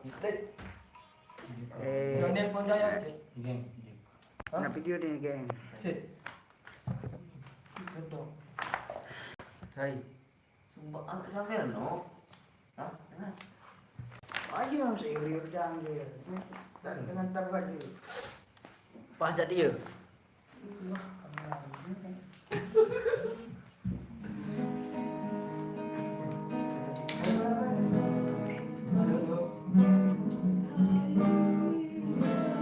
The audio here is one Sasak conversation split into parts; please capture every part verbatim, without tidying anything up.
Eh, Yang nelpon dia ya, cek. Geng. Hah? Nak video ni, geng. Sit. Sit, gedok. Hai. Sumpah, ah, sampai no. Hah? Ayo, saya udah jangan dia. Dengan tak baju. Pas jadi ya.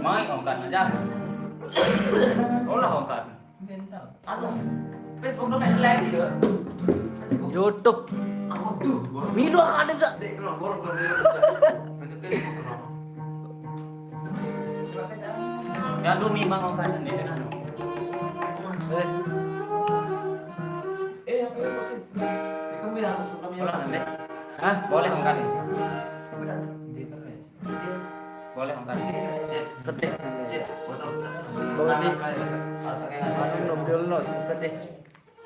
Mai ongkat aja. Olah ongkat. Anu, Facebook lo main live gitu. YouTube. Aduh, gua. Milo ada tak? Dek, kenal, gua, gua, gua, gua. Main Facebook, kenal. Ya, dua mimang ongkat ini, kan? Eh. Eh, apa, apa? Itu bilang, Hah? Boleh ongkat ini? Boleh ongkat ini? Sedih. Bawa sih. Anu, belum dulu, sedih.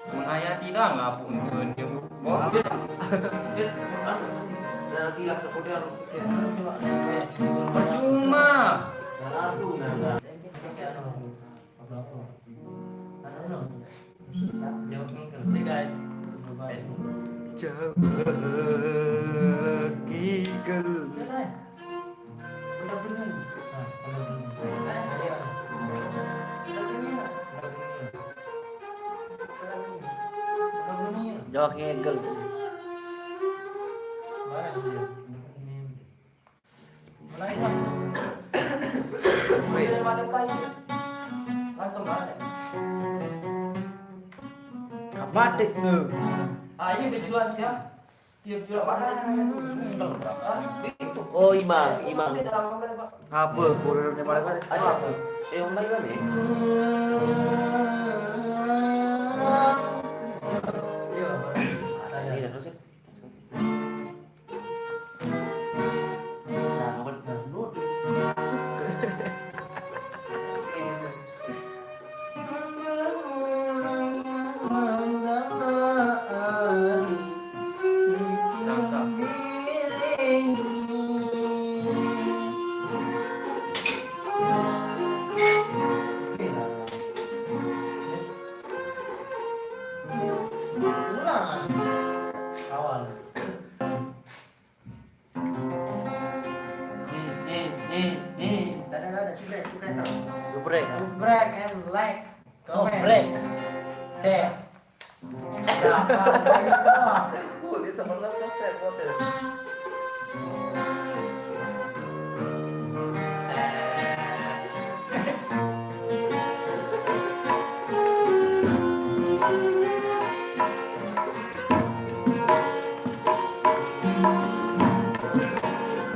Menghayati doang lah, pun. Boleh. Percuma. Jawab ngigel. Nih, guys. Jawab ngigel. Udah bunyi. Nah, udah bunyi. Udah bunyi. Udah bunyi. Jawab ngigel. Barang dia. Mulai, Bang. Mulai dari mana, Bang? Langsung, Bang. Kapatik tu. Ah, ini baju luar dia. Dia jual mana? Hah? Oh, Imang, Imang. Dia dalam mana, Bang? Apa? Kurang ni mana? Ada apa? Eh, yang lain mana? Iya. Ada, ada. Ini dah terus ya? Awal. Nih, nih, nih, nih. Dah, dah, dah, dah. Sudah, sudah, dah. Geprek. Geprek and like. Comment. Geprek. Share. Boleh sama rasa share, boleh.